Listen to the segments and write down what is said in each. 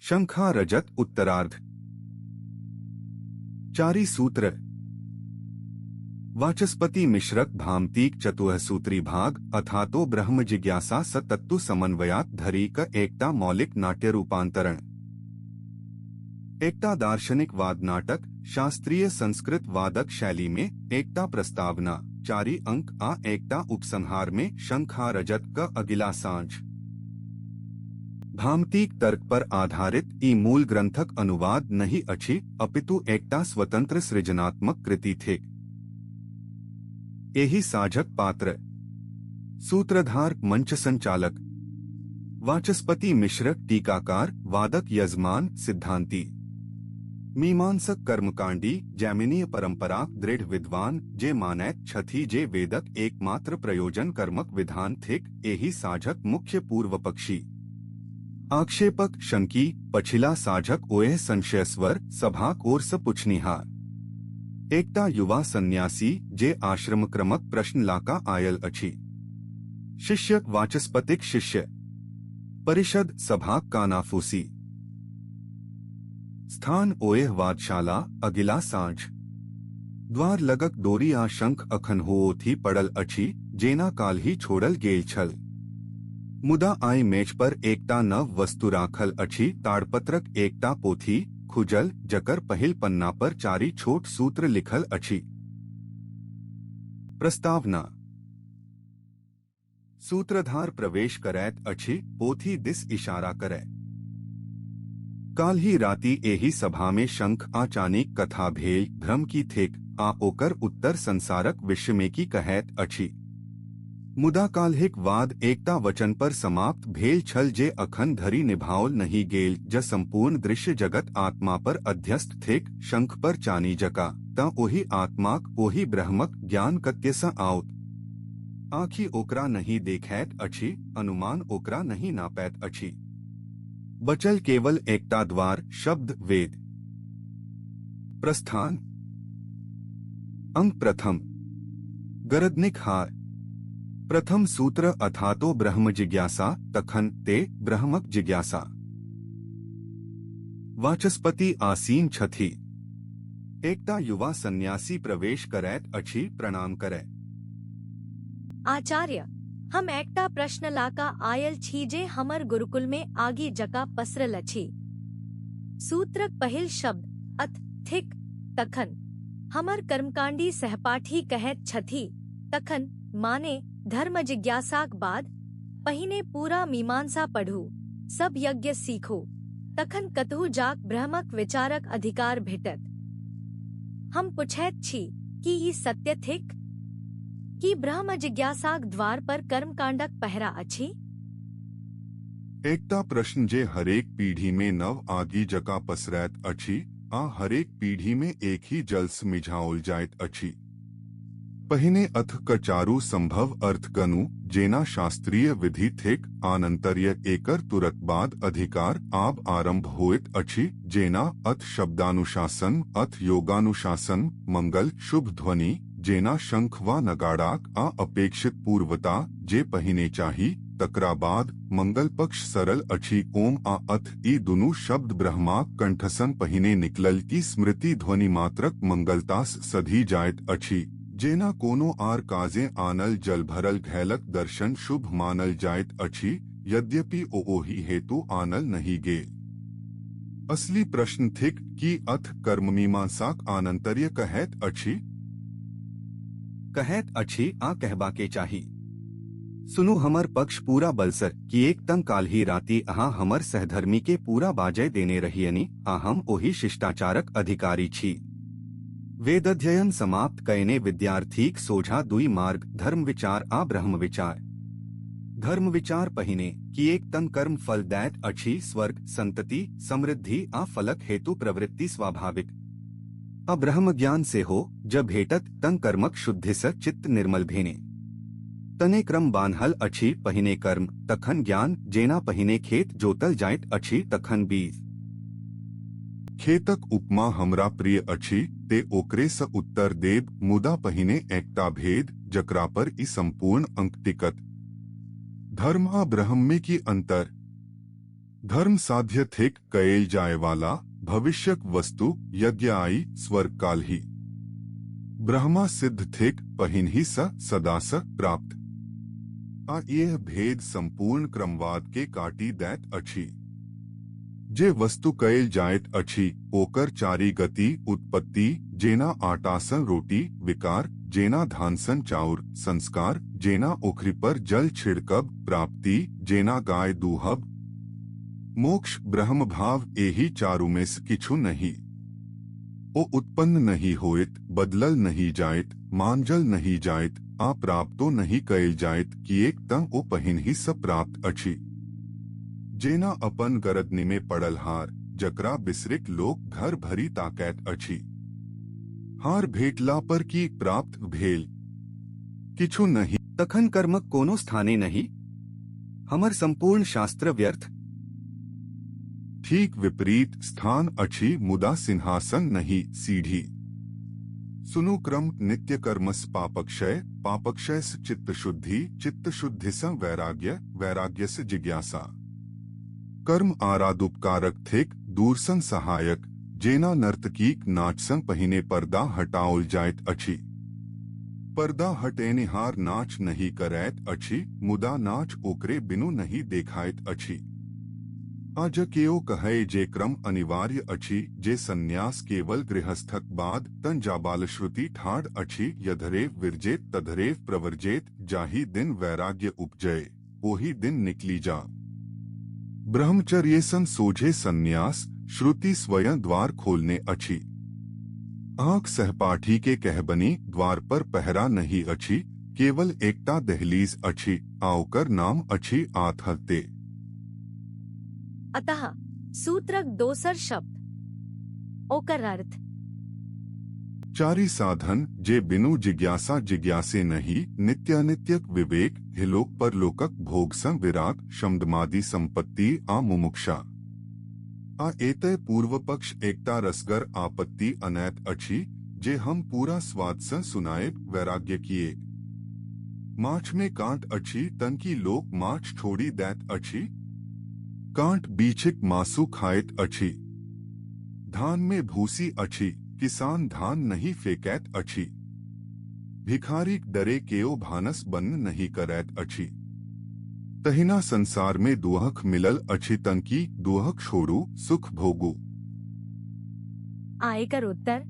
शंखा रजत उत्तरार्ध। चारि सूत्र। वाचस्पति मिश्रक भामतीक चतुःसूत्री भाग अथातो ब्रह्म जिज्ञासा स तत्व समन्वयात धरि क एकटा मौलिक नाट्य रूपांतरण। एकटा दार्शनिक वाद नाटक शास्त्रीय संस्कृत वादक शैली में एकटा प्रस्तावना 4 अंक आ एकटा उपसंहार में शंखा रजत क अगिला साँझ। भामतीक तर्क पर आधारित ई मूल ग्रंथक अनुवाद नहि अछि, अपितु एकटा स्वतंत्र सृजनात्मक कृति थिक। एहि साझक पात्र सूत्रधार मंच संचालक वाचस्पति मिश्र टीकाकार वादक यजमान सिद्धांती मीमांसक कर्मकांडी जैमिनीय परंपराक दृढ़ विद्वान जे मानैत छथि जे वेदक एकमात्र प्रयोजन कर्मक विधान थिक। एहि साझक मुख्य पूर्व पक्षी आक्षेपक शंकी पछिला साझक ओएह संशयस्वर सभाक ओर स पुछनिहार एकटा युवा सन्यासी जे आश्रम क्रमक प्रश्न लाका आयल अछि। शिष्य वाचस्पतिक शिष्य परिषद सभाक कानाफूसी स्थान ओएह वादशाला अगिला साँझ। द्वार लगक डोरी आ शंख अखन होथी पड़ल अछि जेना काल्हि छोड़ल गेल छल। मुदा आइ मेज पर एकटा नव वस्तु राखल अछि, ताड़पत्रक एकटा पोथी खुजल जकर पहिल पन्ना पर 4 छोट सूत्र लिखल अछि। प्रस्तावना। सूत्रधार प्रवेश करैत अछि, पोथी दिस इशारा करे। काल्हि राति एहि सभा में शंख आ चानीक कथा भेल, भ्रम की थिक आ ओकर उत्तर संसारक विषय में की कहैत अछि। मुदा काल्हिक वाद एकटा वचन पर समाप्त भेल छल जे अखन धरि निभाओल नहि गेल। ज संपूर्ण दृश्य जगत आत्मा पर अध्यस्त थिक, शंख पर चानी जका, त ओहि आत्माक ओहि ब्रह्मक ज्ञान कत्यसँ आओत। आँखि ओकरा नहि देखैत अछि, अनुमान ओकरा नहि नापैत अछि। बचल केवल एकटा द्वार, शब्द वेद। प्रस्थान। अंक प्रथम। गरदनिक हार। प्रथम सूत्र अथातो ब्रह्म जिज्ञासा, तखन ते ब्रह्मक जिज्ञासा। वाचस्पति आसीन छथि। एकटा युवा सन्यासी प्रवेश करैत अछि, प्रणाम करे। आचार्य, हम एकटा प्रश्न लाका आयल छी जे हमर गुरुकुल में आगि जका पसरल अछि। सूत्रक पहिल शब्द अथ थिक तखन। हमर कर्मकांडी सहपाठी कहैत छथि तखन माने धर्म जिज्ञासाक बाद पहिने पूरा मीमांसा पढ़ू, सब यज्ञ सीखू, तखन कतहु जाक ब्रह्मक विचारक अधिकार भेटत। हम पुछैत छी कि ई सत्य थिक? कि ब्रह्म जिज्ञासाक द्वार पर कर्मकांडक पहरा अछि? एकटा प्रश्न जे हरेक पीढ़ी में नव आगि जका पसरैत अछि आ हरेक पीढ़ी में एक ही जलसँ मिझाओल जाइत अछि। पहिने अथ क चारू संभव अर्थ गनु जेना शास्त्रीय विधि थिक, आनंतर्य एकर तुरत बाद अधिकार आब आरंभ होइत अछि जेना अथ शब्दानुशासन, अथ योगानुशासन, मंगल शुभ ध्वनि जेना शंख वा नगाड़ाक आ अपेक्षित पूर्वता जे पहिने चाही, तकरा बाद मंगल पक्ष सरल अछि। ओम आ अथ ई दुनू शब्द ब्रह्माक कंठसन पहिने निकलल की स्मृति ध्वनि मात्रक मंगलतास सधी जाइत अछि, जेना कोनो आर काजे आनल जल भरल घैलक दर्शन शुभ मानल जाइत अछि, यद्यपि ओ ओहि हेतु आनल नहि गेल। असली प्रश्न थिक कि अथ कर्ममीमांसाक आनंतर्य कहैत अछि? कहैत अछि आ कहबाके चाही। सुनू हमर पक्ष पूरा बलसर कि एक तंग काल्हि राति अहाँ हमर सहधर्मी के पूरा बाजय देने रहियनि आ हम ओहि शिष्टाचारक अधिकारी छी। वेदाध्ययन समाप्त कयने विद्यार्थीक सोझा दुई मार्ग, धर्म विचार आ ब्रह्म विचार। धर्म विचार पहिने कि एक तंग कर्म फल दैत अछि, स्वर्ग, संतति, समृद्धि आ फलक हेतु प्रवृत्ति स्वाभाविक। आ ब्रह्म ज्ञान सेहो ज भेटत तंग कर्मक शुद्धिसँ चित्त निर्मल भेने। तने क्रम बान्हल अछि, पहिने कर्म तखन ज्ञान, जेना पहिने खेत जोतल जाइत अछि तखन बीज। खेतक उपमा हमरा प्रिय अछि ते ओकरे स उत्तर देब, मुदा पहिने एकटा भेद जकरा पर ई संपूर्ण अंक टिकत। धर्म आ ब्रह्म में की अंतर? धर्म साध्य थिक कयल जायवाला भविष्यक वस्तु यज्ञ आई स्वर्ग कालही। ब्रह्मा सिद्ध थिक पहिनहि स सदा स प्राप्त। आ यह भेद संपूर्ण क्रमवाद के काटी दैत अछि। जे वस्तु कयल जाइत अछि ओकर चारि गति उत्पत्ति जेना आटासन रोटी विकार जेना धानसन चाउर संस्कार जेना ओखरी पर जल छिड़कब प्राप्ति जेना गाय दूहब मोक्ष ब्रह्म भाव एहि चारू में से किछु नहीं। ओ उत्पन्न नहीं होइत, बदलल नहीं जाइत, मांजल नहीं जाइत, आ प्राप्तो नहीं कयल जाइत किएक तँ ओ पहिनहि सँ प्राप्त अछि। जेना अपन गरदनि में पड़ल हार जकरा बिसरिक लोक घर भरि ताकैत अछि। हार भेटला पर की प्राप्त भेल? किछु नहीं। तखन कर्मक कोनो स्थाने नहि। हमर संपूर्ण शास्त्र व्यर्थ। ठीक विपरीत स्थान अछि मुदा सिंहासन नहीं सीढ़ी। सुनु क्रम नित्य कर्मस पापक्षय, पापक्षय से चित्त शुद्धि, चित्त शुद्धि से वैराग्य, वैराग्य से जिज्ञासा। कर्म आरादुपकारक थिक, दूरसन सहायक, जेना नर्तकीक नाचसन पहिने पर्दा हटाओल जाइत अछि। पर्दा हटेनिहार नाच नहीं करैत अछि, मुदा नाच ओकरे बिनु नहीं देखाइत अछि। आ ज केओ कहै जे क्रम अनिवार्य अछि, जे संन्यास केवल गृहस्थक बाद तन जाबालश्रुति ठाढ़ अछि, यधरेव विरजेत तधरेव प्रवर्जेत, जाहि दिन वैराग्य उपजय ओहि दिन निकली जा। ब्रह्मचर्य सन सोझे संन्यास श्रुति स्वयं द्वार खोलने अछि। आंख सहपाठी के कहबनी द्वार पर पहरा नहीं अछि, केवल एकटा दहलीज अछि आ ओकर नाम अछि आत्महत्या। अतः सूत्रक दोसर शब्द ओकर अर्थ। चारि साधन जे बिनु जिज्ञासा जिज्ञासे नहीं, नित्यानित्यक विवेक, हिलोक परलोकक भोग सं विराग, शब्दमादि संपत्ति आ मुमुक्षा। आ एतय पूर्व पक्ष एकटा रसगर आपत्ति अनैत अछि जे हम पूरा स्वाद सँ सुनाएब। वैराग्य किए? माछ में कांट अछि तन की लोक माछ छोड़ी दैत अछि? कांट बीछिक मासु खाइत अछि। धान में भूसी अछि, किसान धान नहीं फेकैत अछि। भिखारीक डरे केओ भानस बन्न नहीं करैत अछि। तहिना संसार में दुहक मिलल अछि तन की दुहक छोड़ू सुख भोगू। आयकर उत्तर।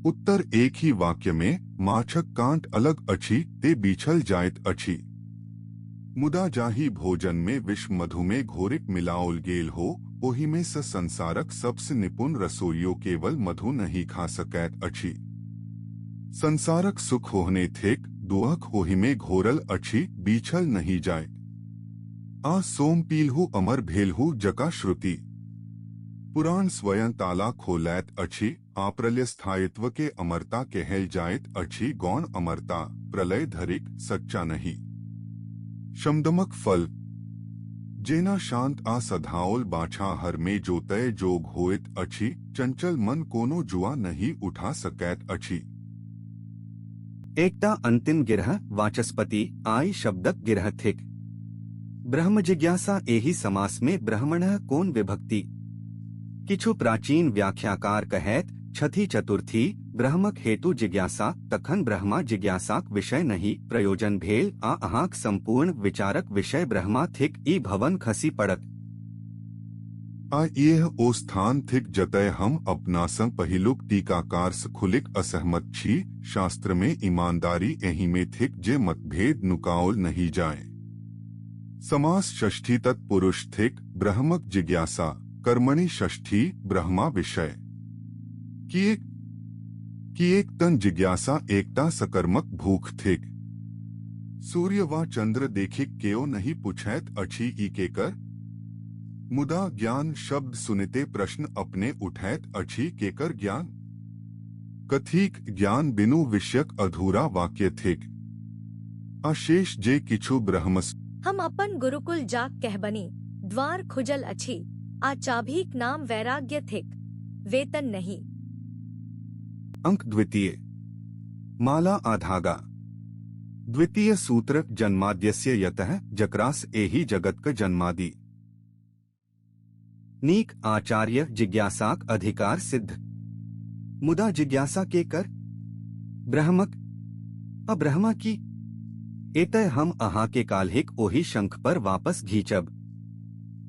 उत्तर एक ही वाक्य में, माछक कांट अलग अछि ते बीछल जाइत अछि। मुदा जाहि भोजन में विष मधुमेह घोरिक मिलाओल गेल हो, ओहि में स संसारक सबसे निपुण रसोइयो केवल मधु नहीं खा सकैत अछि। संसारक सुख होहने थिक, दुहक ओहि में घोरल अछि, बीछल नहीं जाय। आ सोम पीलहु अमर भेलहु जका श्रुति। पुराण स्वयं ताला खोलैत अछि। आप्रलय स्थायित्व के अमरता कहल जाइत अछि, गौण अमरता प्रलय धरिक सच्चा नहीं। शमदमक फल जेना शांत आ सधाओल बाछा हर में जोतय जोग होइत अछि, चंचल मन कोनो जुआ नहीं उठा सकैत अछि। एकटा अंतिम गिरह वाचस्पति आइ शब्दक गिरह थिक। ब्रह्म जिज्ञासा एहि समास में ब्राह्मण कोन विभक्ति? किछु प्राचीन व्याख्याकार कहैत छथि चतुर्थी ब्रह्मक हेतु जिज्ञासा, तखन ब्रह्मा जिज्ञासाक विषय नहीं प्रयोजन भेल आ अहाँक संपूर्ण विचारक विषय ब्रह्मा थिक, ई भवन खसी पड़त। आ यह ओ स्थान थिक जतय हम अपना सँ पहिलुक टीकाकार सँ खुलिक असहमत छी। शास्त्र में ईमानदारी एही में थिक जे मतभेद नुकाओल नहीं जाए। समास षष्ठी तत्पुरुष थिक, ब्रह्मक जिज्ञासा कर्मणि षष्ठी ब्रह्मा विषय। किएक तन जिज्ञासा एकटा सकर्मक भूख थिक। सूर्य वा चंद्र देखिक केओ नहीं पूछैत अछि ई केकर, मुदा ज्ञान शब्द सुनिते प्रश्न अपने उठैत अछि केकर ज्ञान? कथीक ज्ञान बिनु विषयक अधूरा वाक्य थिक। अशेष जे किछु ब्रह्म। हम अपन गुरुकुल जाक कहबनी, द्वार खुजल अछि आ चाभीक नाम वैराग्य थिक, वेतन नहीं। अंक द्वितीय माला आ धागा। द्वितीय सूत्र जन्माद्यस्य यतः जकरास एहि जगत क जन्मादि। नीक आचार्य, जिज्ञासाक अधिकार सिद्ध। मुदा जिज्ञासा के कर? ब्रह्मक। आ ब्रह्मा की? एतय हम अहाँके काल्हिक ओहि शंख पर वापस घीचब।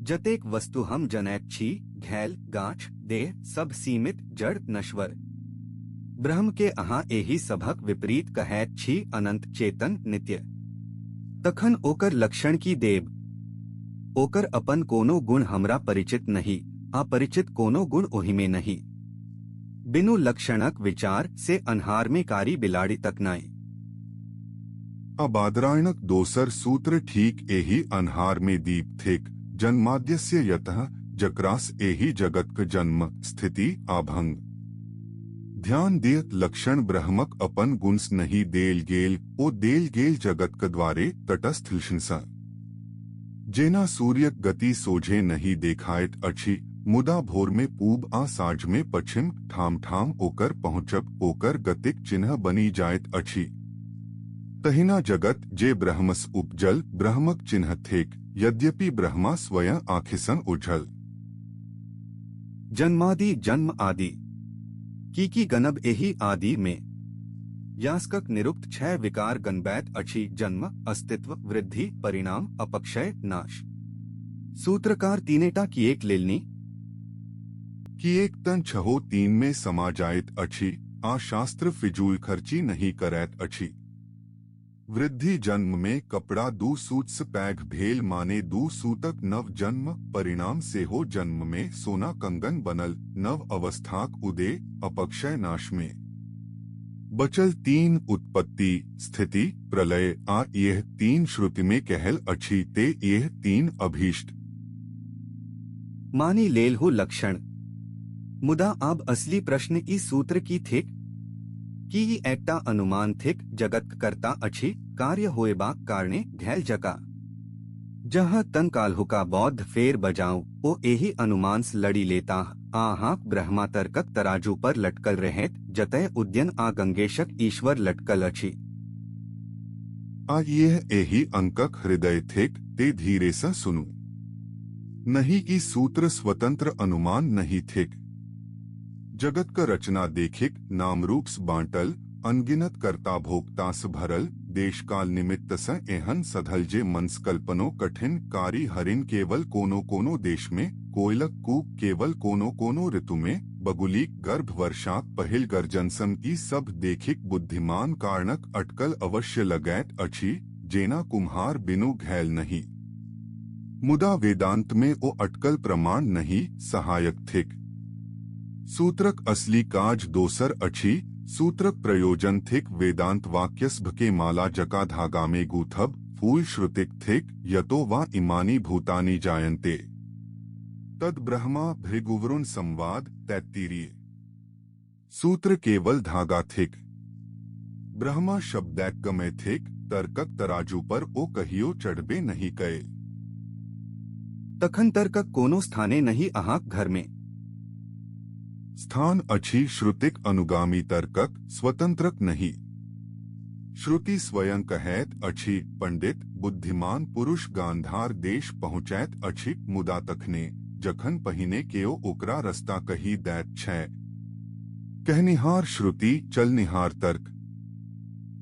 जतेक वस्तु हम जनैत छी, घैल, गाछ, देह, सब सीमित, जड़, नश्वर। ब्रह्म के अहाँ एहि सभक विपरीत कहैत छी अनंत, चेतन, नित्य। तखन ओकर लक्षण की देब? ओकर अपन कोनो गुण हमरा परिचित नहि, आ परिचित कोनो गुण ओहिमे नहि। बिनु लक्षणक विचार से अन्हारमे कारी बिलाड़ि तकनाइ। आ बादरायणक दोसर सूत्र ठीक एहि अन्हारमे दीप थिक, जन्माद्यस्य यतः, जकरासँ एहि जगतक जन्म, स्थिति आ भंग। ध्यान दिय, लक्षण ब्रह्मक अपन गुणसँ नहि देल गेल, ओ देल गेल जगतक द्वारे, तटस्थ लक्षणसँ। जेना सूर्यक गति सोझे नहि देखाइत अछि, मुदा भोरमे पूब आ साँझमे पश्चिम ठाम-ठाम ओकर पहुँचब ओकर गतिक चिन्ह बनि जाइत अछि, तहिना जगत जे ब्रह्मसँ उपजल, ब्रह्मक चिन्ह थिक, यद्यपि ब्रह्मा स्वयं आँखिसँ ओझल। जन्मादि, जन्म आदि। की की गनब एहि आदि मे? यास्कक निरुक्त छह विकार गनबैत अछि: जन्म, अस्तित्व, वृद्धि, परिणाम, अपक्षय, नाश। सूत्रकार तीनेटा किएक लेलनि? किएक तँ छहो तीनमे समा जाइत अछि आ शास्त्र फिजूल खर्ची नहि करैत अछि। वृद्धि जन्ममे कपड़ा 2 सूतसँ पैघ भेल माने 2 सूतक नव जन्म, परिणाम सेहो जन्ममे सोना कंगन बनल, नव अवस्थाक उदय, अपक्षय नाशमे। बचल तीन, उत्पत्ति, स्थिति, प्रलय, आ यह तीन श्रुतिमे कहल अछि, ते यह तीन अभीष्ट। मानि लेलहुँ लक्षण। मुदा आब असली प्रश्न, ई सूत्र की थिक? की ई एकटा अनुमान थिक, जगत कर्ता अछि, कार्य होएबाक कारणे, घैल जका? जहाँ तन काल्हुका बौद्ध फेर बजाऊ, ओ एहि अनुमानसँ लड़ि लेताह आ अहाँक ब्रह्मा तर्कक तराजू पर लटकल रहैत, जतय उदयन आ गंगेशक ईश्वर लटकल अछि। आ यह एहि अंकक हृदय थिक, ते धीरेसँ सुनू। नहि, ई सूत्र स्वतंत्र अनुमान नहि थिक। जगत क रचना देखिक, नाम रूपसँ बाँटल, अनगिनत कर्ता भोक्तासँ भरल, देशकाल निमित्तसँ एहन सधल जे मनस्कल्पनो कठिन, कारी हरिण केवल कोनो कोनो देशमे, कोयलक कूक केवल कोनो कोनो ऋतुमे, बगुलीक गर्भ वर्षाक पहिल गर्जनसँ, ई सब देखिक बुद्धिमान कारणक अटकल अवश्य लगैत अछि, जेना कुम्हार बिनु घैल नहि। मुदा वेदांतमे ओ अटकल प्रमाण नहि, सहायक थिक। सूत्रक असली काज दोसर अछि। सूत्रक प्रयोजन थिक वेदांत वाक्यसभके माला जका धागामे गूथब। फूल श्रुतिक थिक, यतो वा इमानि भूतानि जायन्ते, तद ब्रह्मा, भृगुवरुण संवाद, तैत्तिरीय। सूत्र केवल धागा थिक। ब्रह्मा शब्दैकगम्य थिक, तर्कक तराजू पर ओ कहियो चढ़बे नहि कयल। तखन तर्कक कोनो स्थाने नहि अहाँक घरमे? स्थान अछि श्रुतिक अनुगामी तर्कक, स्वतंत्रक नहि। श्रुति स्वयं कहैत अछि, पंडित, बुद्धिमान पुरुष गांधार देश पहुँचैत अछि, मुदा तखने, जखन पहिने केओ ओकरा रस्ता कहि दैत छै। कहनिहार श्रुति, चलनिहार तर्क।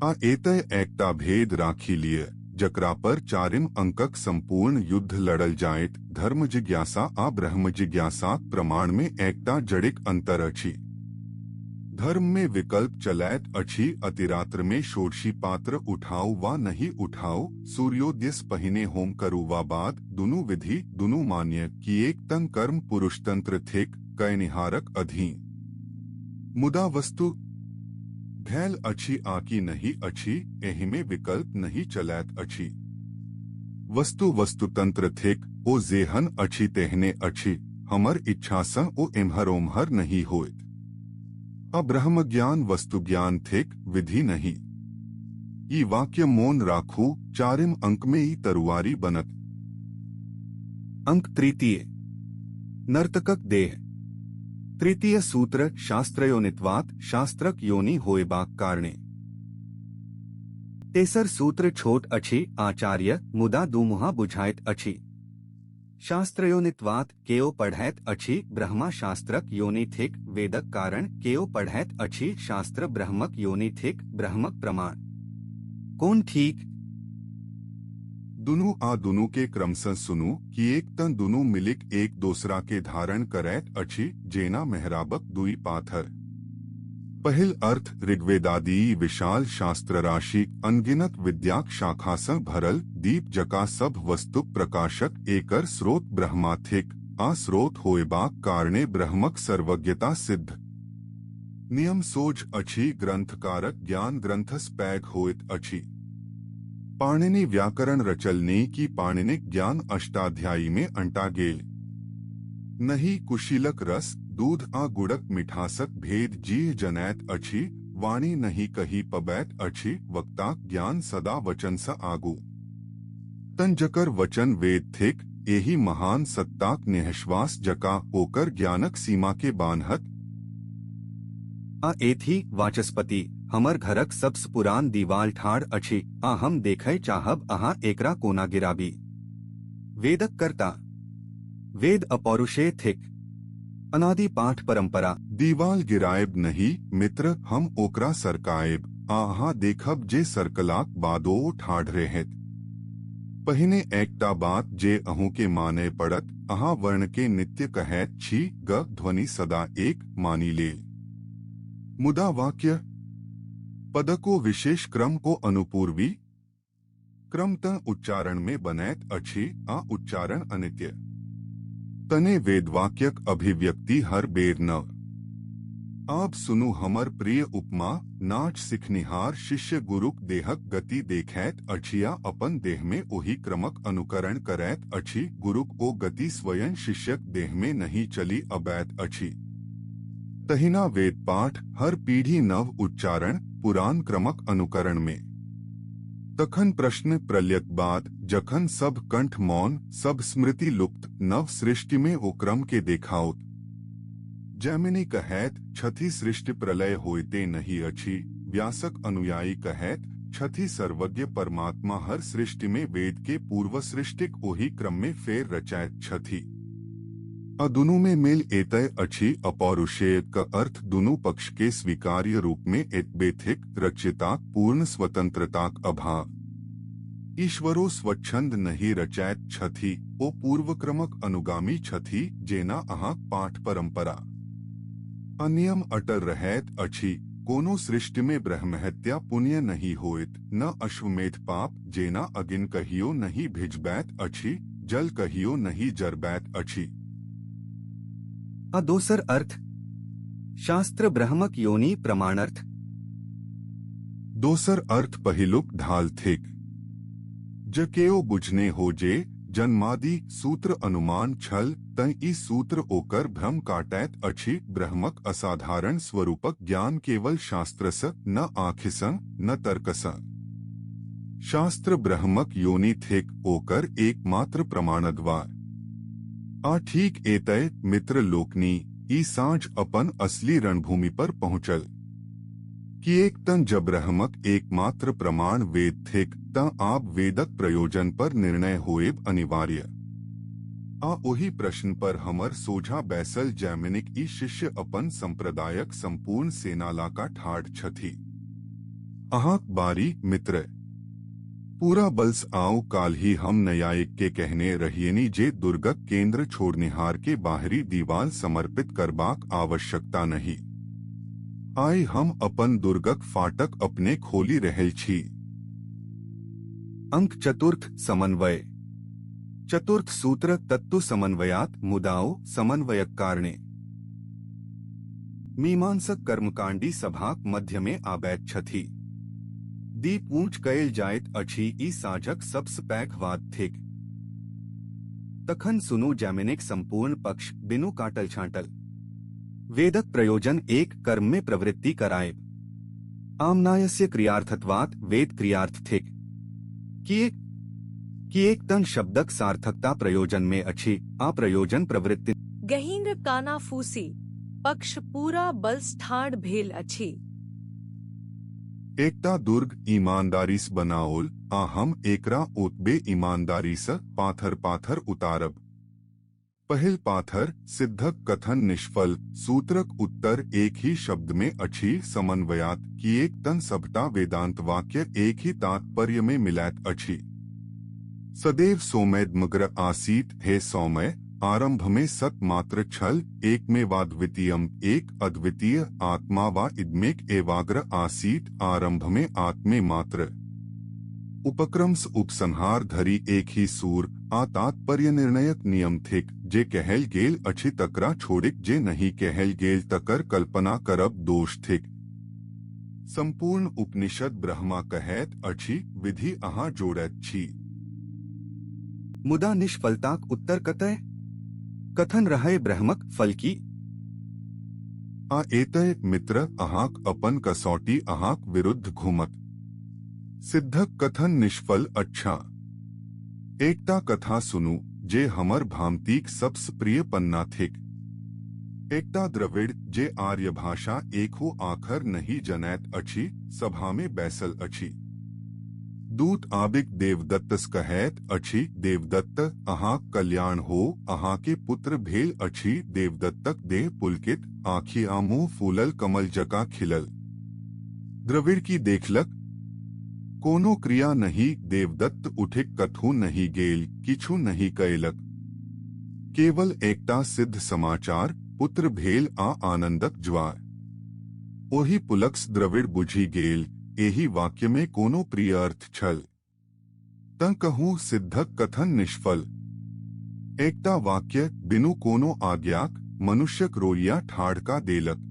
आ एतय एकटा भेद राखि लिय, जकरा पर चारिम अंकक संपूर्ण युद्ध लड़ल जायत। धर्म जिज्ञासा आ ब्रह्म जिज्ञासाक प्रमाण में एकटा जड़िक अंतर अछि। धर्म में विकल्प चलैत अछि, अतिरात्र में षोडशी पात्र उठाओ वा नहि उठाओ, सूर्योदयसँ पहिने होम करू वा बाद, दुनू विधि, दुनू मान्य, किएक तँ कर्म पुरुषतंत्र थिक, कयनिहारक अधीन। मुदा वस्तु घैल अछि आकि नहि अछि, एहिमे विकल्प नहि चलैत अछि। वस्तु वस्तुतंत्र थिक, ओ जेहन अछि तेहने अछि, हमर इच्छासँ ओ एम्हर ओम्हर नहि होइत। आ ब्रह्मज्ञान वस्तुज्ञान थिक, विधि नहि। ई वाक्य मोन राखू, चारिम अंकमे ई तरुआरी बनत। अंक तृतीय, नर्तकक देह। तृतीय सूत्र, शास्त्रयोनित्वात्, शास्त्रक योनि होएबाक कारणे। तेसर सूत्र छोट अछि आचार्य, मुदा दुमुहा बुझाइत अछि। शास्त्रयोनित्वात् केओ पढ़ैत अछि ब्रह्मा शास्त्रक योनि थिक वेदक कारण केओ पढ़ैत अछि शास्त्र ब्रह्मक योनि थिक ब्रह्मक प्रमाण। कोन ठीक? दुनू आ दुनू के क्रमसँ सुनू, किएक तँ दुनू मिलिक एक दोसरा के धारण करैत अछि जेना मेहराबक दुई पाथर। पहिल अर्थ ऋग्वेदादि विशाल शास्त्र राशि अनगिनत विद्याक शाखासँ भरल दीप जका सब वस्तुक प्रकाशक एकर स्रोत ब्रह्मा थिक आ स्रोत होयबाक कारणे ब्रह्मक सर्वज्ञता सिद्ध। नियम सोझ अछि, ग्रंथकारक ज्ञान ग्रंथस पैघ होइत अछि। पाणिनि व्याकरण रचलनि कि पाणिनिक ज्ञान अष्टाध्यायी में अंटा गेल नहि। कुशीलक रस दूध आ गुड़क मिठासक भेद जीह जनैत अछि, वाणी नहि कहि पबैत अछि। वक्ताक ज्ञान सदा वचनसँ आगू। तन जकर वचन वेद थिक, एहि महान सत्ताक निःश्वास जका ओकर ज्ञानक सीमा के बान्हत। आ एथी वाचस्पति, हमर घरक सबसँ पुरान दीवाल ठाढ़ अछि आ हम देखय चाहब अहाँ एकरा कोना गिराबी। वेदक कर्ता। वेद अपौरुषेय थिक। अनादि पाठ परंपरा। दीवाल गिरायब नहि मित्र, हम ओकरा सरकायब आ अहाँ देखब जे सरकलाक बादो ओ ठाढ़ रहत। पहिने एकटा बात जे अहूँ के मानय पड़त, अहाँ वर्ण के नित्य कहैत छी, ग ध्वनि सदा एक मानि लेल। मुदा वाक्य पदको विशेष क्रम को अनुपूर्वी क्रम तँ उच्चारण में बनैत अछि आ उच्चारण अनित्य। तने वेदवाक्यक अभिव्यक्ति हर बेर नव। आब सुनू हमर प्रिय उपमा, नाच सिखनिहार शिष्य गुरुक देहक गति देखैत अछि आ अपन देह में ओहि क्रमक अनुकरण करैत अछि। गुरुक ओ गति स्वयं शिष्यक देह में नहि चलि अबैत अछि। तहिना वेद पाठ हर पीढ़ी नव उच्चारण पुरान क्रमक अनुकरण में। तखन प्रश्न प्रलयक बाद जखन सब कंठ मौन, सब स्मृति लुप्त, नव सृष्टि में ओ क्रम के देखाओत। जैमिनी कहैत छथि सृष्टि प्रलय होइते नहि अछि। व्यासक अनुयायी कहैत छथि सर्वज्ञ परमात्मा हर सृष्टि में वेद के पूर्व सृष्टिक ओहि क्रम में फेर रचैत छथि। आ दुनू में मेल एतय अछि। अपौरुषेय क अर्थ दुनू पक्ष के स्वीकार्य रूप में एतबे थिक, रचयिताक पूर्ण स्वतंत्रताक अभाव। ईश्वरो स्वच्छंद नहि रचैत छथि, ओ पूर्वक्रमक अनुगामी छथि, जेना अहाँक पाठ परंपरा। अनियम अटल रहैत अछि, कोनो सृष्टि में ब्रह्महत्या पुण्य नहि होइत, न अश्वमेध पाप, जेना अगिन कहियो नहि भिजबैत अछि, जल कहियो नहि जरबैत अछि। आ दोसर अर्थ शास्त्र ब्रह्मक योनि प्रमाणार्थ। दोसर अर्थ पहिलुक ढाल थिक। ज केओ बुझने हो जे जन्मादि सूत्र अनुमान छल तँ ई सूत्र ओकर भ्रम काटैत अछि। ब्रह्मक असाधारण स्वरूपक ज्ञान केवल शास्त्रसँ, न आँखिसँ, न तर्कसँ। शास्त्र ब्रह्मक योनि थिक, ओकर एकमात्र प्रमाणद्वार। आ ठीक एतय मित्र लोकनि ई साँझ अपन असली रणभूमि पर पहुँचल। किएक तँ जब ब्रह्मक एकमात्र प्रमाण वेद थिक तँ आब वेदक प्रयोजन पर निर्णय होएब अनिवार्य। आ ओहि प्रश्न पर हमर सोझा बैसल जैमिनिक ई शिष्य अपन संप्रदायक संपूर्ण सेना लाका ठाढ़ छथि। अहाँक बारी मित्र। पूरा बल्स आओ। काल ही हम न्यायिक के कहने रहियनी जे दुर्गक केंद्र छोड़निहार के बाहरी दीवाल समर्पित करबाक आवश्यकता नहि। आइ हम अपन दुर्गक फाटक अपने खोलि रहल छी। अंक चतुर्थ समन्वय। चतुर्थ सूत्र तत्तु समन्वयात मुदाओ समन्वयक कारणे। मीमांसक कर्मकांडी सभाक मध्य में आबैत छथि। दीप ऊंच कयल जाइत अछि, ई साँझक सबसँ पैघ वाद थिक। तखन सुनू जैमिनिक संपूर्ण पक्ष बिनु काटल छाँटल। वेदक प्रयोजन एक कर्म में प्रवृत्ति करायब। आम्नायस्य क्रियार्थत्वात् वेद क्रियार्थ थिक। किएक? किएक तँ शब्दक सार्थकता प्रयोजन में अछि आ प्रयोजन प्रवृत्ति। गहींर कानाफूसी, पक्ष पूरा बलसँ ठाढ़ भेल अछि। एकटा दुर्ग ईमानदारीसँ बनाओल आ हम एकरा ओतबे ईमानदारीसँ पाथर पाथर उतारब। पहिल पाथर, सिद्धक कथन निष्फल, सूत्रक उत्तर एक ही शब्दमे अछि समन्वयात, किएक तन सभटा वेदांत वाक्य एक ही तात्पर्यमे मिलैत अछि। सदैव सौम्यदमग्र आसीत, हे सौम्य, आरंभमे सत मात्र छल, एकमेवाद्वितीयम, एक अद्वितीय आत्मा वा इदमेक एवाग्र आसीत, आरंभमे आत्मे मात्र। उपक्रमसँ उपसंहार धरि एक ही सूर आ तात्पर्य निर्णयक नियम थिक, जे कहल गेल अछि तकरा छोड़िक जे नहि कहल गेल तकर कल्पना करब दोष थिक। संपूर्ण उपनिषद ब्रह्मा कहैत अछि, विधि अहाँ जोड़ैत छी। मुदा निष्फलताक उत्तर कतय? कथन रहय ब्रह्मक फल की? आ एतय मित्र, अहाँक अपन कसौटी अहाँक विरुद्ध घूमत। सिद्धक कथन निष्फल। अच्छा, एकटा कथा सुनू जे हमर भामतीक सबसँ प्रिय पन्ना थिक। एकटा द्रविड़ जे आर्य भाषा एकहु आखर नहि जनैत अछि, सभामे बैसल अछि। दूत आबिक देवदत्तसँ कहैत अछि, देवदत्त, अहाँक कल्याण हो, अहाँके पुत्र भेल अछि। देवदत्तक देह पुलकित, आँखि आ मुँह फूलल कमल जकाँ खिलल। द्रविड़ की देखलक? कोनो क्रिया नहि। देवदत्त उठिक कतहु नहि गेल, किछु नहि कयलक। केवल एकटा सिद्ध समाचार, पुत्र भेल आ आनंदक ज्वार। ओहि पुलक्स द्रविड़ बुझि गेल, एहि वाक्यमे कोनो प्रिय अर्थ छल। तँ कहू, सिद्धक कथन निष्फल। एकटा वाक्य बिनु कोनो आज्ञाक मनुष्यक रोइया ठाढ़ का देलक।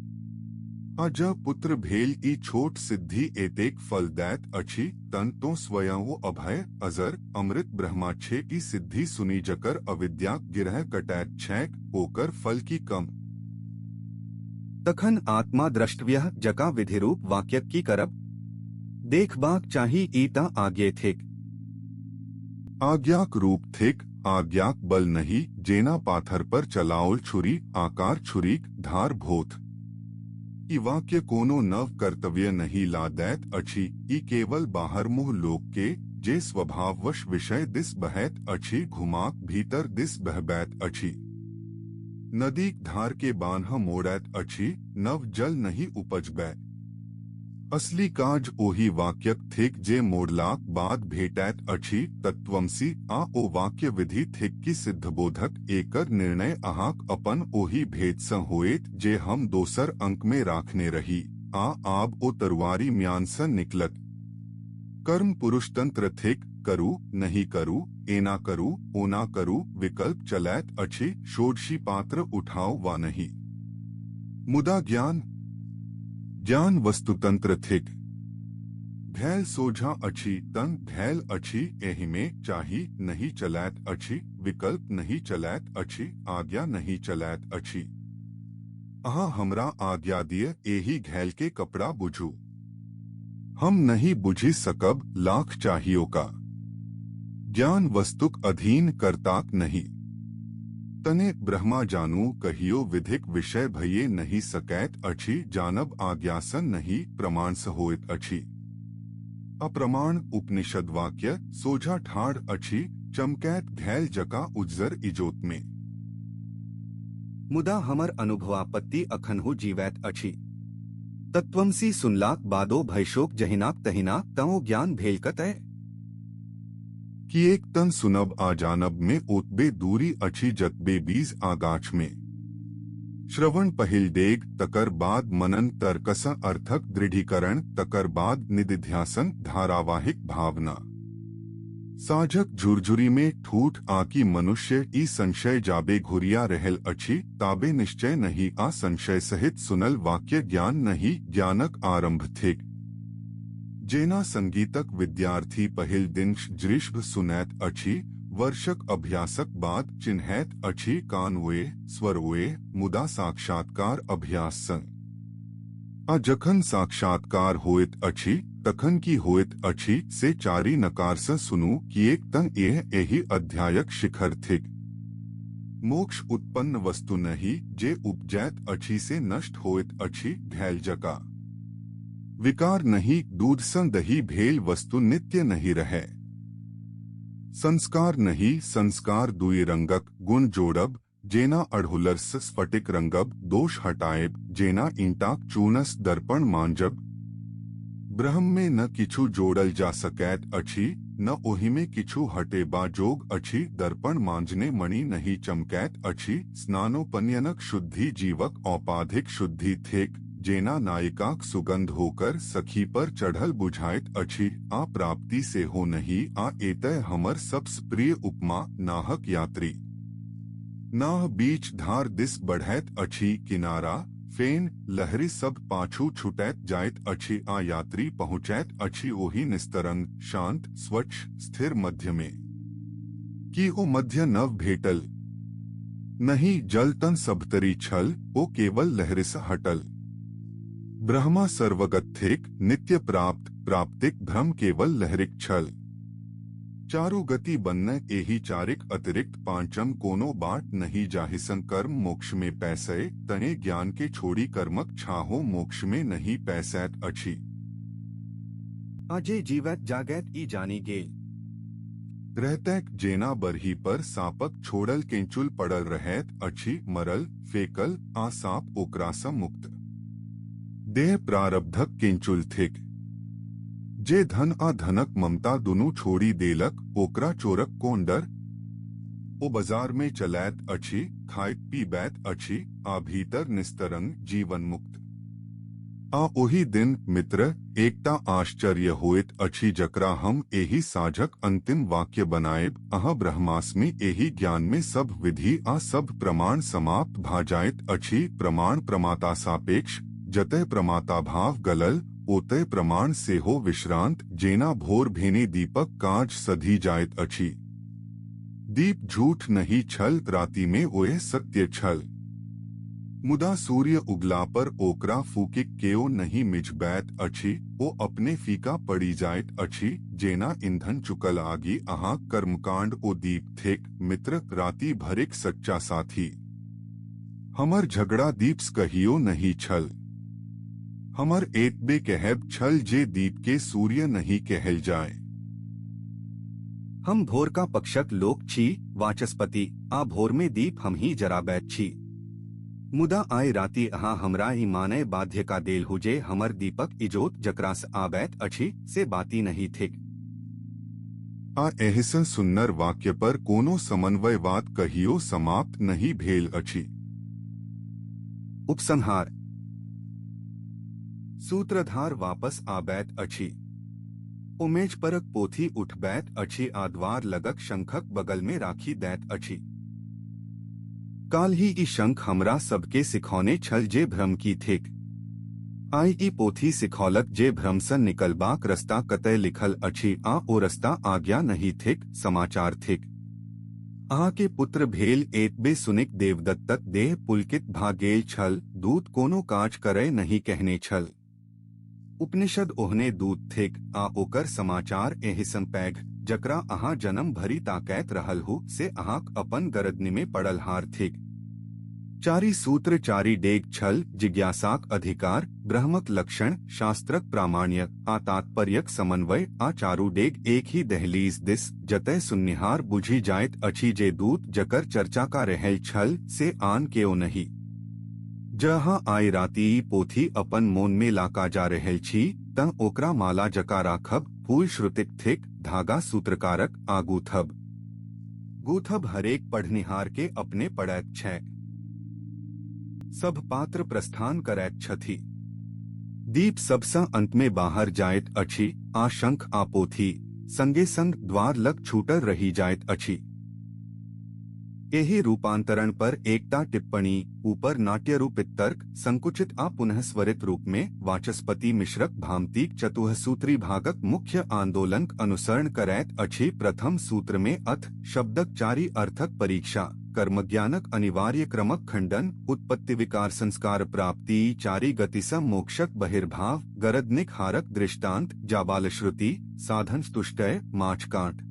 आ जँ पुत्र भेल ई छोट सिद्धि एतेक फल दैत अछि, तन तो स्वयं ओ अभय, अजर, अमृत ब्रह्मा छे। ई सिद्धि सुनि जकर अविद्याक गिरह कटैत छैक, ओकर फल की कम? तखन आत्मा द्रष्टव्य जकाँ विधिरूप वाक्यक की करब? देखबाक चाही, ई तँ आज्ञे थिक। आज्ञाक रूप थिक, आज्ञाक बल नहि। जेना पाथर पर चलाओल छुरी, आकार छुरीक, धार भोथ। ई वाक्य कोनो नव कर्तव्य नहि ला दैत अछि। ई केवल बाहर मुँह लोक के, जे स्वभाववश विषय दिस बहैत अछि, घुमाक भीतर दिस बहबैत अछि। नदीक धार के बान्ह मोड़ैत अछि, नव जल नहि उपजबै। असली काज ओहि वाक्यक थिक जे मोड़लाक बाद भेटैत अछि, तत्वमसि। आ ओ वाक्य विधि थिक कि सिद्धबोधक, एकर निर्णय अहाँक अपन ओहि भेदसँ होएत जे हम दोसर अंकमे राखने रही। आ आब ओ तरुआरि म्यानसँ निकलत। कर्म पुरुषतंत्र थिक। करू, नहि करू, एना करू, ओना करू, विकल्प चलैत अछि, षोडशी पात्र उठाओ वा नहि। मुदा ज्ञान, ज्ञान वस्तुतंत्र थिक। घैल सोझा अछि तन घैल अछि। एहिमे चाही नहि चलैत अछि, विकल्प नहि चलैत अछि, आज्ञा नहि चलैत अछि। अहाँ हमरा आज्ञा दिय, एहि घैल के कपड़ा बुझू। हम नहि बुझि सकब, लाख चाहियो का। ज्ञान वस्तुक अधीन, कर्ताक नहि। तने ब्रह्मा जानू कहियो विधिक विषय भइए नहि सकैत अछि। जानब आज्ञासन नहि, प्रमाणसँ होइत अछि। अप्रमाण उपनिषद वाक्य सोझा ठाढ़ अछि, चमकैत घैल जका उज्जर इजोतमे। मुदा हमर अनुभवापत्ति अखनहु जीवैत अछि। तत्वमसि सुनलाक बादो भयशोक जहिनाक तहिना, तँ ओ ज्ञान भेल कतय? किएक तन सुनब आ जानब में ओतबे दूरी अछि जतबे बीज आ गाछ में। श्रवण पहिल डेग, तकर बाद मनन, तर्कसँ अर्थक दृढ़ीकरण, तकर बाद निदिध्यासन, धारावाहिक भावना। साझक झुरझुरी में ठूठ आकि मनुष्य ई संशय जाबे घुरिया रहल अछि ताबे निश्चय नहि, आ संशय सहित सुनल वाक्य ज्ञान नहि, ज्ञानक आरंभ थिक। जेना संगीतक विद्यार्थी पहिल दिन षड्ज सुनैत अछि, वर्षक अभ्यासक बाद चिन्हैत अछि कान ओएह, स्वर ओएह, मुदा साक्षात्कार अभ्यास संग। आ जखन साक्षात्कार होइत अछि तखन की होइत अछि से चारि नकारसँ सुनू, किएक तँ एह एहि अध्यायक शिखर थिक। मोक्ष उत्पन्न वस्तु नहि, जे उपजैत अछि से नष्ट होइत अछि, घैल जकाँ। विकार नहि, दूधसँ दही भेल वस्तु नित्य नहि रहै। संस्कार नहि, संस्कार दुई रंगक, गुण जोड़ब, जेना अड़हुलरसँ स्फटिक रंगब, दोष हटाएब, जेना ईंटाक चूनसँ दर्पण मांजब। ब्रह्ममे न किछु जोड़ल जा सकैत अछि, न ओहिमे किछु हटेबा जोग अछि। दर्पण मांजने मणि नहि चमकैत अछि। स्नानोपनयनक शुद्धि जीवक औपाधिक शुद्धि थिक, जेना नायिकाक सुगंध होकर सखी पर चढ़ल बुझाइत अछि, आ प्राप्ति सेहो नहि। आ एतय हमर सबसँ प्रिय उपमा, नाहक यात्री। नाह बीच धार दिस बढ़ैत अछि, किनारा, फेन, लहरि सब पाछू छुटैत जाइत अछि आ यात्री पहुँचैत अछि ओहि निस्तरंग, शांत, स्वच्छ, स्थिर मध्यमे। की ओ मध्य नव भेटल? नहि, जल तन सबतरि छल, ओ केवल लहरिसँ हटल। ब्रह्मा सर्वगत थिक, नित्य प्राप्त, प्राप्तिक भ्रम केवल लहरिक छल। चारू गति बन्न, एहि चारिक अतिरिक्त पांचम कोनो बाट नहि जाहिसँ कर्म मोक्षमे पैसय, तने ज्ञान के छोड़ि कर्मक छाहो मोक्षमे नहि पैसैत अछि। आ जे जीवैत जागैत ई जानि गेल। रहतैक जेना बरही पर साँपक छोड़ल केंचुल पड़ल रहैत अछि, मरल, फेकल, आ साँप ओकरासँ मुक्त। देह प्रारब्धक केंचुल थिक। जे धन आ धनक ममता दुनू छोड़ि देलक, ओकरा चोरक कोन डर? ओ बाजारमे चलैत अछि, खाइत पीबैत अछि, आ भीतर निस्तरंग, जीवनमुक्त। आ ओहि दिन, मित्र, एकटा आश्चर्य होइत अछि जकरा हम एहि साँझक अंतिम वाक्य बनाएब। अहं ब्रह्मास्मि, एहि ज्ञानमे सभ विधि आ सभ प्रमाण समाप्त भा जाइत अछि। प्रमाण प्रमाता सापेक्ष, जतय प्रमाता भाव गलल, ओतय प्रमाण सेहो विश्रांत, जेना भोर भेने दीपक काज सधि जाइत अछि। दीप झूठ नहि छल, रातिमे ओएह सत्य छल। मुदा सूर्य उगला पर ओकरा फूकिक केओ नहि मिझबैत अछि, ओ अपने फीका पड़ि जाइत अछि, जेना ईंधन चुकल आगि। अहाँक कर्मकांड ओ दीप थिक, मित्र, राति भरिक सच्चा साथी। हमर झगड़ा दीपसँ कहियो नहि छल। हमर एतबे कहब छल जे दीप के सूर्य नहि कहल जाय। हम भोरका पक्षक लोक छी, वाचस्पति, आ भोरमे दीप हमही जराबैत छी। मुदा आइ राति अहाँ हमरा ई मानय बाध्य का देलहुँ जे हमर दीपक इजोत जकरासँ आबैत अछि से बाती नहि थिक। आ एहिसँ सुन्नर वाक्य पर कोनो समन्वयवाद कहियो समाप्त नहि भेल अछि। उपसंहार। सूत्रधार वापस आबैत अछि। ओ मेज परक पोथी उठबैत अछि आ द्वार लगक शंखक बगलमे राखि दैत अछि। काल्हि ई शंख हमरा सबके सिखौने छल जे भ्रम की थिक। आइ ई पोथी सिखौलक जे भ्रमसँ निकलबाक रस्ता कतय लिखल अछि आ ओ रस्ता आज्ञा नहि थिक, समाचार थिक। अहाँके पुत्र भेल एतबे सुनिक देवदत्तक देह पुलकित भा गेल छल। दूत कोनो काज करय नहि कहने छल। उपनिषद ओहने दूत थिक आ ओकर समाचार एहिसँ पैघ, जकरा अहाँ जन्म भरि ताकैत रहलहुँ, से अहाँक अपन गरदनिमे पड़ल हार थिक। चारि सूत्र चारि डेग छल, जिज्ञासाक अधिकार, ब्रह्मक लक्षण, शास्त्रक प्रामाण्य आ तात्पर्यक समन्वय, आ चारू डेग एक ही दहलीज दिस, जतय सुननिहार बुझि जाइत अछि जे दूत जकर चर्चा का रहल छल से आन केओ नहि। जहाँ आइ राति ई पोथी अपन मोनमे लाका जा रहल छी तँ ओकरा माला जका राखब। फूल श्रुतिक थिक, धागा सूत्रकारक, आ गूथब गूथब हरेक पढ़निहार के अपने पड़ैत छैक। सब पात्र प्रस्थान करैत छथि। दीप सबसँ अंतमे बाहर जाइत अछि आ शंख आ पोथी संगे संग द्वार लग छूटल रहि जाइत अछि। एहि रूपांतरण पर एकटा टिप्पणी। ऊपर नाट्यरूपित तर्क संकुचित आ पुनः स्वरित रूपमे वाचस्पति मिश्रक भामतीक चतुःसूत्री भागक मुख्य आंदोलनक अनुसरण करैत अछि। प्रथम सूत्रमे अथ शब्दक चारि अर्थक परीक्षा, कर्मज्ञानक अनिवार्य क्रमक खंडन, उत्पत्ति विकार संस्कार प्राप्ति, चारि गतिसँ मोक्षक बहिर्भाव, गरदनिक हारक दृष्टांत, जाबालश्रुति, साधन स्तुष्टय, माछ काट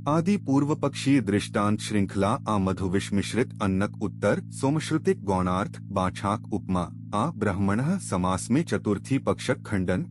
आदि पूर्वपक्षीय दृष्टांत श्रृंखला आ मधुविष मिश्रित अन्नक उत्तर, सोमश्रुतिक गौणार्थ, बाछाक उपमा आ ब्राह्मणः समास में चतुर्थी पक्षक खंडन।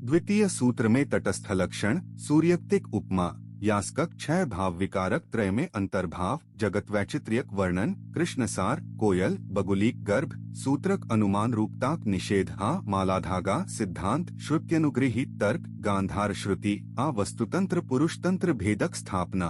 द्वितीय सूत्र में तटस्थ लक्षण, सूर्योक्तिक उपमा, यास्कक छह भाव विकारक त्रयमे अंतर्भाव, जगत्वैचित्र्यक वर्णन, कृष्णसार, कोयल, बगुलीक गर्भ, सूत्रक अनुमान रूपताक निषेध आ मालाधागा सिद्धांत, श्रुत्यनुगृहीत तर्क, गांधार श्रुति आ वस्तुतंत्र पुरुषतंत्र भेदक स्थापना।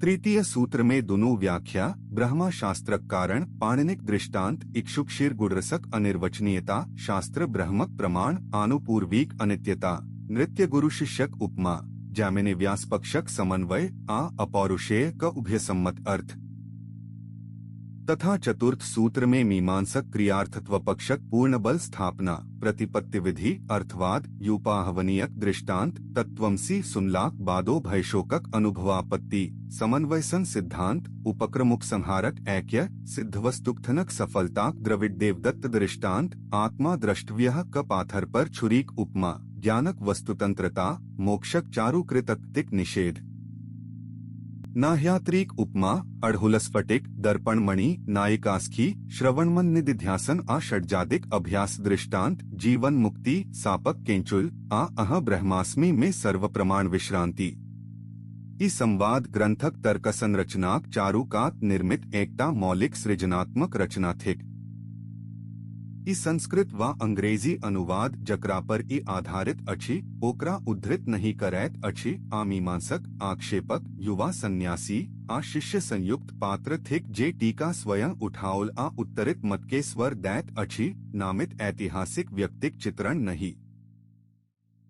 तृतीय सूत्र में दुनू व्याख्या, ब्रह्मा शास्त्रक कारण, पाणिनिक दृष्टांत, इक्षुक्षीर गुणरसक अनिर्वचनीयता, शास्त्र ब्रह्मक प्रमाण, आनुपूर्वीक अनित्यता, नृत्य गुरु शिष्यक उपमा, जैमिनि व्यास पक्षक समन्वय आ अपौरुषेय क उभयसम्मत अर्थ। तथा चतुर्थ सूत्र में मीमांसक क्रियार्थत्व पक्षक पूर्ण बल स्थापना, प्रतिपत्ति विधि, अर्थवाद, यूपाहवनीयक दृष्टांत, तत्वमसि सुनलाक बादो भयशोकक अनुभवापत्ति, समन्वयसन सिद्धांत, उपक्रमुप संहारक ऐक्य, सिद्धवस्तुकथनक सफलताक द्रविड देवदत्त दृष्टांत, आत्मा द्रष्टव्य क पाथर पर छुरीक उपमा, ज्ञानक वस्तुतंत्रता, मोक्षक चारुकृतक्तिक निषेध, नाह्यात्रिक उपमा, अड़हुलस्फटिक, दर्पणमणि, नायिकास्खी, श्रवणमन निधिध्यासन आ षड्जादिक अभ्यास दृष्टांत, जीवन मुक्ति, सापक केंचुल आ अह ब्रह्मास्मि में सर्व प्रमाण विश्रांति। ई संवाद ग्रंथक तर्क संरचनाक चारुकात निर्मित एकटा मौलिक सृजनात्मक रचना थिक। ई संस्कृत वा अंग्रेजी अनुवाद जकरा पर ई आधारित अछि ओकरा उद्धृत नहि करैत अछि आ मीमांसक, आक्षेपक, युवा सन्यासी आ शिष्य संयुक्त पात्र थिक जे टीका स्वयं उठाओल आ उत्तरित मतके स्वर दैत अछि, नामित ऐतिहासिक व्यक्तिक चित्रण नहि।